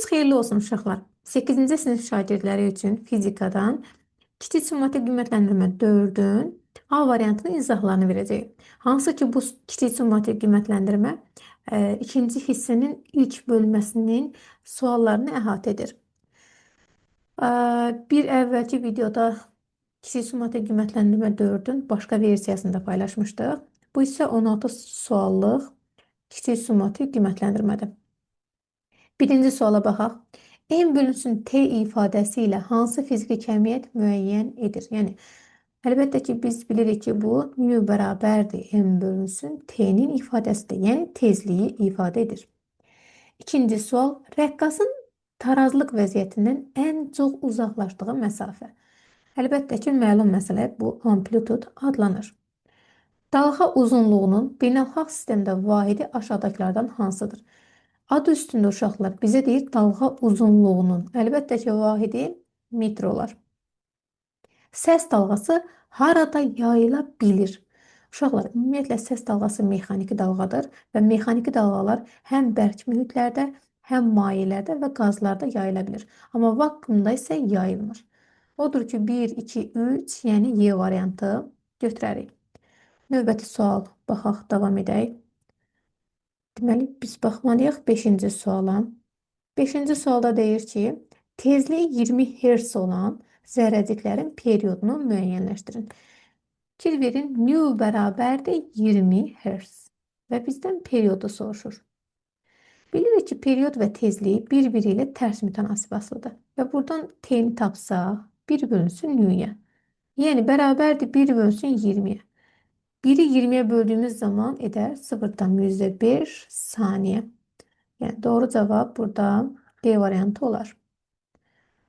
Gününüz xeyirli olsun uşaqlar. 8-ci sinif şagirdləri üçün fizikadan kiçik summativ qiymətləndirmə 4-ün A variantının izahlarını verəcəyik. Hansı ki bu kiçik summativ qiymətləndirmə ikinci hissənin ilk bölməsinin suallarını əhatə edir. Bir əvvəlki videoda kiçik summativ qiymətləndirmə 4-ün başqa versiyasını da paylaşmışdıq. Bu isə 16 suallıq kiçik summativ qiymətləndirmədir. Birinci suala baxaq. M bölünsün T ifadəsi ilə hansı fiziki kəmiyyət müəyyən edir? Yəni, əlbəttə ki, biz bilirik ki, bu nü bərabərdir M bölünsün T-nin ifadəsidir. Yəni, tezliyi ifadə edir. İkinci sual, rəqqasın tarazlıq vəziyyətindən ən çox uzaqlaşdığı məsafə. Əlbəttə ki, məlum məsələ bu amplitud adlanır. Dalğa uzunluğunun beynəlxalq sistemdə vahidi aşağıdakılardan hansıdır? Adı üstündə uşaqlar bizə deyir dalğa uzunluğunun. Əlbəttə ki, vahidi metr olar. Səs dalğası harada yayıla bilir? Uşaqlar, ümumiyyətlə səs dalğası mexaniki dalğadır və mexaniki dalğalar həm bərk mühitlərdə, həm mayelərdə və qazlarda yayıla bilir. Amma vakuumda isə yayılmır. Odur ki, 1, 2, 3, yəni Y variantı götürərik. Növbəti sual, baxaq, davam edək. Deməli, biz baxmalıyıq 5-ci suala. 5-ci sualda deyir ki, tezliyi 20 Hz olan zərrəciklərin periodunu müəyyənləşdirin. Fikir verin, nü bərabərdir 20 Hz və bizdən periodu soruşur. Bilirik ki, period və tezlik bir-biri ilə tərs mütənasib asılıdır. Və buradan T-ni tapsaq, 1 bölünsün nüyə. Yəni, bərabərdir 1 bölünsün 20-yə. 1-i 20'ye böldüğümüz zaman eder 0,1 saniye. Yəni doğru cavab burada D variantı olar.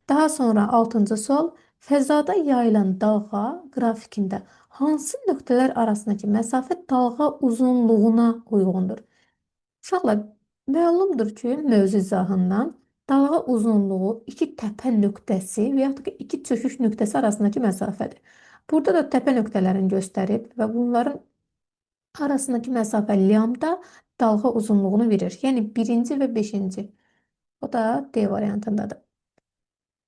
Daha sonra 6-cı sual. Fəzada yayılan dalğa qrafikində hansı nöqtələr arasındakı məsafə dalğa uzunluğuna uyğundur? Uşaqlar, məlumdur ki, mövzu izahından dalğa uzunluğu iki təpə nöqtəsi və yaxud da ki, iki çöküş nöqtəsi arasındakı məsafədir. Burada da təpə nöqtələrini göstərib və bunların arasındakı məsafə lambda dalğa uzunluğunu verir. Yəni birinci və beşinci. O da D variantındadır.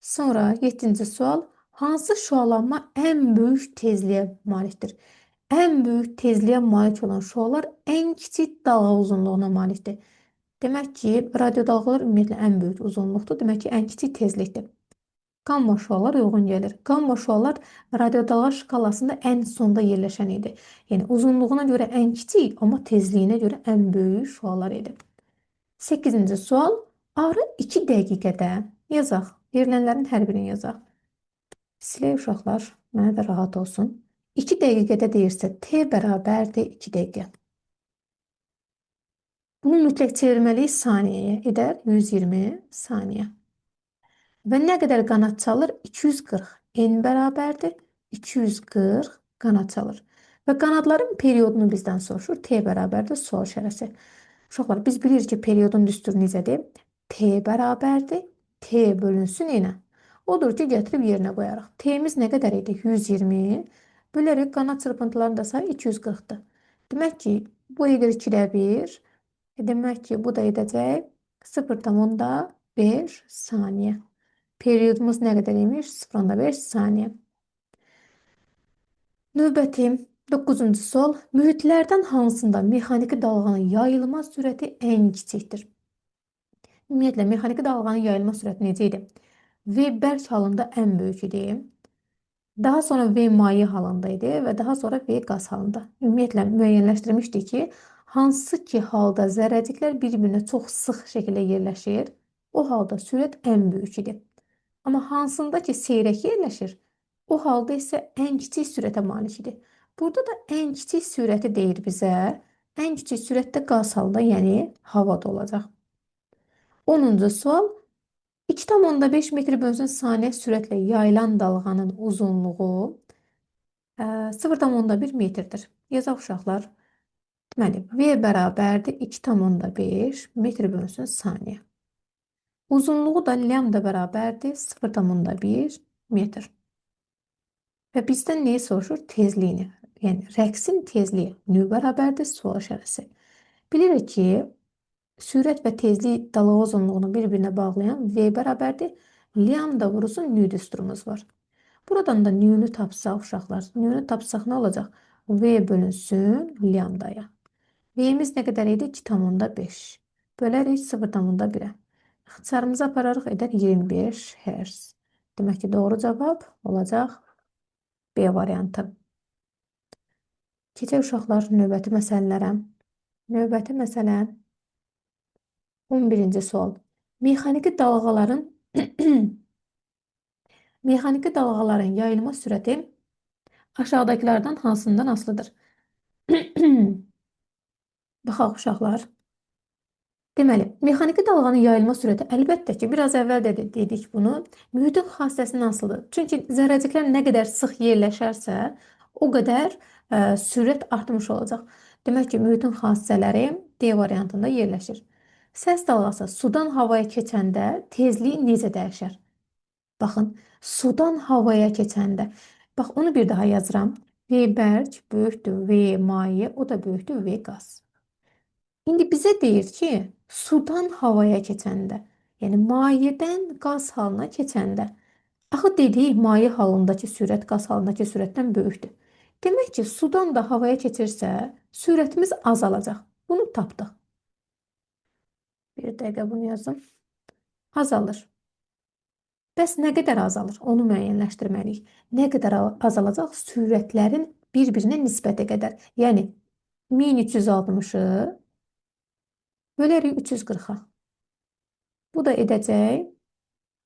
Sonra 7-ci sual. Hansı şüalanma ən böyük tezliyə malikdir? Ən böyük tezliyə malik olan şüalar ən kiçik dalğa uzunluğuna malikdir. Demək ki, radiodalğalar ümumiyyətlə ən böyük uzunluqdur. Demək ki, ən kiçik tezlikdir. Qamma şüalar uyğun gəlir. Qamma şüalar radiodalğa şkalasında ən sonda yerləşən idi. Yəni uzunluğuna görə ən kiçik, amma tezliyinə görə ən böyük şüalar idi. 8-ci sual. Arı 2 dəqiqədə yazaq. Verilənlərin hər birini yazaq. Silək uşaqlar, mənə də rahat olsun. 2 dəqiqədə deyirsə T bərabərdir 2 dəqiqə. Bunu mütləq çevirməliyik saniyəyə. Edər 120 saniyə. Və nə qədər qanad çalır? 240. N bərabərdir 240 qanad çalır. Və qanadların periodunu bizdən soruşur. T bərabərdir sual işarəsi. Uşaqlar, biz bilirik ki, periodun düsturu necədir? T bərabərdir T bölünsün N-ə. Odur ki, gətirib yerinə qoyarıq. T-miz nə qədər idi? 120. Bölərək qanad çırpıntılarının da sayı 240-dır. Demək ki, bu edir 2-də 1. Demək ki, bu da edəcək 0,5 saniyə. Periodumuz nə qədər imiş? 0,5 saniyə. Növbəti 9-cu sual. Mühitlərdən hansında mexaniki dalğanın yayılma sürəti ən kiçikdir? Ümumiyyətlə, mexaniki dalğanın yayılma sürəti necə idi? V bərk halında ən böyük idi. Daha sonra V maye halında idi və daha sonra V qaz halında. Ümumiyyətlə, müəyyənləşdirmişdik ki, hansı ki halda zərrəciklər bir-birinə çox sıx şəkildə yerləşir, o halda sürət ən böyük idi. Amma hansında ki seyrək yerləşir, o halda isə ən kiçik sürətə malik idi. Burada da ən kiçik sürəti deyir bizə. Ən kiçik sürət də qaz halda, yəni havada olacaq. 10-cu sual. 2,5 metr bölünsün saniyə sürətlə yayılan dalğanın uzunluğu 0,1 metrdir. Yazaq uşaqlar. Deməli, V bərabərdir 2,5 metr bölünsün saniyə. Uzunluğu da lambda bərabərdir 0,1 metr. Və bizdən neyi soruşur? Tezliyini. Yəni rəqsin tezliyi nü bərabərdir sual işarəsi. Bilirik ki, Sürət və tezlik dalğa uzunluğunu bir-birinə bağlayan V bərabərdir. Lambda vurulsun nü düsturumuz var. Buradan da nü-nü tapsaq uşaqlar, nü-nü tapsaq nə olacaq? V bölünsün lambdaya. V-imiz nə qədər idi? 2,5. Bölərik 0,1-ə. İxtisarımızı apararıq, edər 25 Hz. Demək ki, doğru cavab olacaq B variantı. Keçək uşaqlar növbəti məsələlərə. Növbəti məsələ 11-ci sual. Mexaniki dalğaların mexaniki dalğaların yayılma sürəti aşağıdakılardan hansından asılıdır? Baxaq uşaqlar. Deməli, mexaniki dalğanın yayılma sürəti əlbəttə ki, biraz əvvəl də dedik bunu, mühitin xassəsindən asılıdır. Çünki zərrəciklər nə qədər sıx yerləşərsə, o qədər sürət artmış olacaq. Demək ki, mühitin xassələri D variantında yerləşir. Səs dalğası sudan havaya keçəndə tezliyi necə dəyişər? Baxın, sudan havaya keçəndə. Bax, onu bir daha yazıram. V bərk böyükdür V maye, o da böyükdür V qaz. İndi bizə deyir ki, sudan havaya keçəndə, yəni mayedən qaz halına keçəndə. Axı dedik, maye halındakı sürət qaz halındakı sürətdən böyükdür. Demək ki, sudan da havaya keçirsə, sürətimiz azalacaq. Bunu tapdıq. Bir dəqiqə bunu yazım. Azalır. Bəs nə qədər azalır? Onu müəyyənləşdirməliyik. Nə qədər azalacaq? Sürətlərin bir-birinə nisbəti qədər. Yəni 1360-ı bölərik 340-a. Bu da edəcək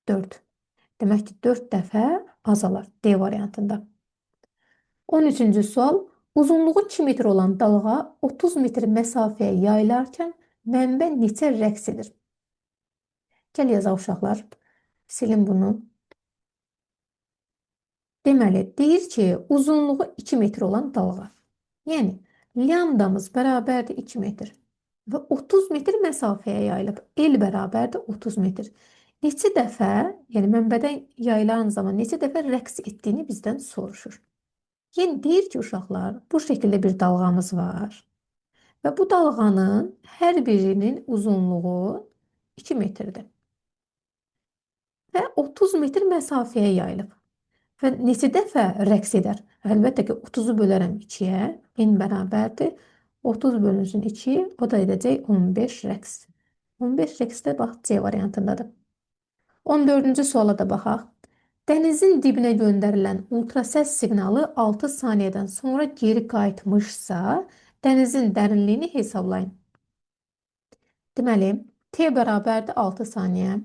4. Demək ki, 4 dəfə azalar D variantında. 13-cü sual. Uzunluğu 2 metr olan dalğa 30 metr məsafəyə yayılarkən mənbə neçə rəqs edir? Gəl yazaq uşaqlar. Silin bunu. Deməli, deyir ki, uzunluğu 2 metr olan dalğa. Yəni, lambdamız bərabərdir 2 metr. Və 30 metr məsafəyə yayılıb. L bərabərdir 30 metr. Neçə dəfə, yəni mənbədən yayılan zaman neçə dəfə rəqs etdiyini bizdən soruşur. Yəni, deyir ki, uşaqlar, bu şəkildə bir dalğamız var. Və bu dalğanın hər birinin uzunluğu 2 metrdir. Və 30 metr məsafəyə yayılıb. Və neçə dəfə rəqs edər? Əlbəttə ki, 30-u bölərəm 2-yə. N bərabərdir. 30 bölünsün 2, o da edəcək 15 rəqs. 15 rəqs də bax C variantındadır. 14-cü suala da baxaq. Dənizin dibinə göndərilən ultrasəs siqnalı 6 saniyədən sonra geri qayıtmışsa, dənizin dərinliyini hesablayın. Deməli, T bərabərdir 6 saniyə.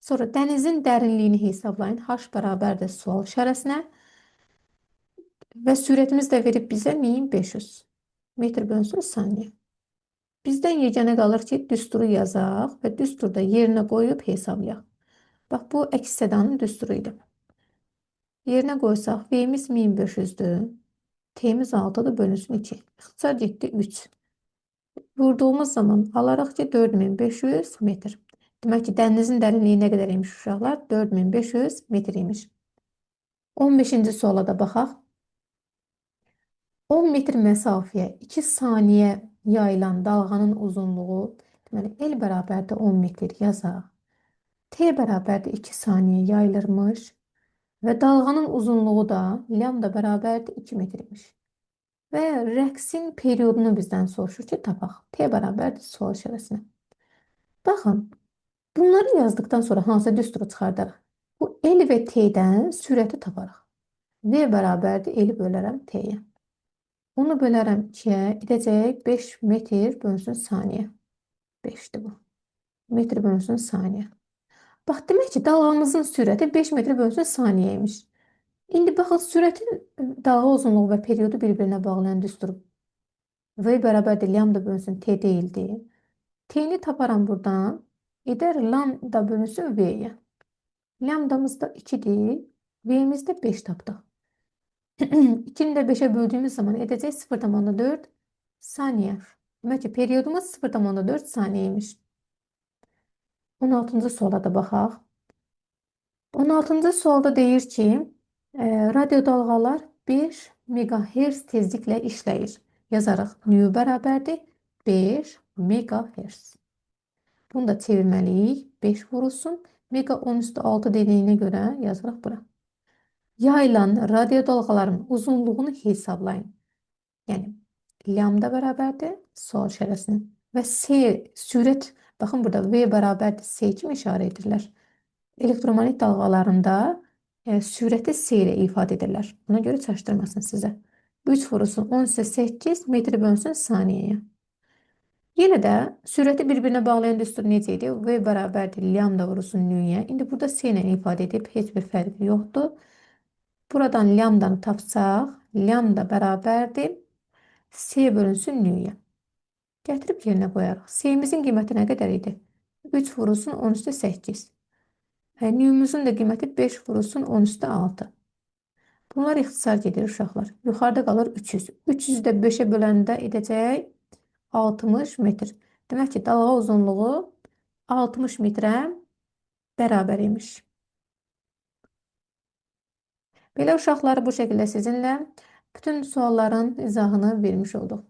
Sonra dənizin dərinliyini hesablayın. H bərabərdir sual işarəsinə. Və sürətimiz də verib bizə 1500 metr bölünsün saniyə. Bizdən yeganə qalır ki, düsturu yazaq və düsturda yerinə qoyub hesablayaq. Bax, bu əks sədanın düsturu idi. Yerinə qoysaq, V-miz 1500-dür. T-miz 6-dır, bölünsün 2. İxtisar getdi 3. Vurduğumuz zaman alaraq ki, 4500 metr. Demək ki, dənizin dərinliyi nə qədər imiş uşaqlar? 4500 metr imiş. 15-ci suala da baxaq. 10 metr məsafəyə 2 saniyə yayılan dalğanın uzunluğu, deməli, L bərabərdir 10 metr yazaq. T bərabərdir 2 saniyə yayılırmış və dalğanın uzunluğu da lambda bərabərdir 2 metr imiş. Və rəqsin periodunu bizdən soruşur ki, tapaq. T bərabərdir sual işarəsinə. Baxın, bunları yazdıqdan sonra hansı düsturu çıxardarıq? Bu L və T-dən sürəti taparıq. V bərabərdir L-i bölərəm T-yə. Onu bölərəm 2-yə, edəcək 5 metr bölünsün saniyə. 5-dir bu. Metr bölünsün saniyə. Bax, demək ki, dalğamızın sürəti 5 metr bölünsün saniyə imiş. İndi baxın, sürətin dalğa uzunluğu və periodu bir-birinə bağlayan düstur V bərabərdir lambda bölünsün T deyildi. T-ni taparam buradan. Edər lambda bölünsün V-yə. Lambdamız da 2-dir. V-miz də 5 tapdıq. 2-ni də 5-ə böldüyümüz zaman edəcək 0,4 saniyə. Demək ki, periodumuz 0,4 saniyə imiş. 16-cı suala da baxaq. 16-cı sualda deyir ki, radio dalğalar 5 megahertz tezliklə işləyir. Yazarıq, nü bərabərdir 5 Megahertz. Bunu da çevirməliyik. 5 vurulsun. Mega 10 üstü 6 dediyinə görə yazırıq bura. Yayılan radio dalğaların uzunluğunu hesablayın. Yəni lambda bərabərdir sual işarəsinin və S sürət, baxın burada V bərabərdir S kimi işarə edirlər. Elektromaqnit dalğalarında sürəti S ilə ifadə edirlər. Buna görə çaşdırmasın sizə. 3 vurulsun 10 üstə 8 metr bölünsün saniyəyə. Yenə də sürəti bir-birinə bağlayan düstur necə idi? V bərabərdir lambda vurulsun nüyə. İndi burada S ilə ifadə edib, heç bir fərqi yoxdur. Buradan lambdanı tapsaq, lambda bərabərdir S bölünsün nüyə. Gətirib yerinə qoyarıq. S-imizin qiyməti nə qədər idi? 3 vurulsun 10 üstə 8. Nüyümüzün də qiyməti 5 vurulsun 10 üstə 6. Bunlar ixtisar gedir uşaqlar. Yuxarıda qalır 300. 300-ü də 5-ə böləndə edəcək 60 metr. Demək ki, dalğa uzunluğu 60 metrə bərabər imiş. Belə uşaqlar, bu şəkildə sizinlə bütün sualların izahını vermiş olduq.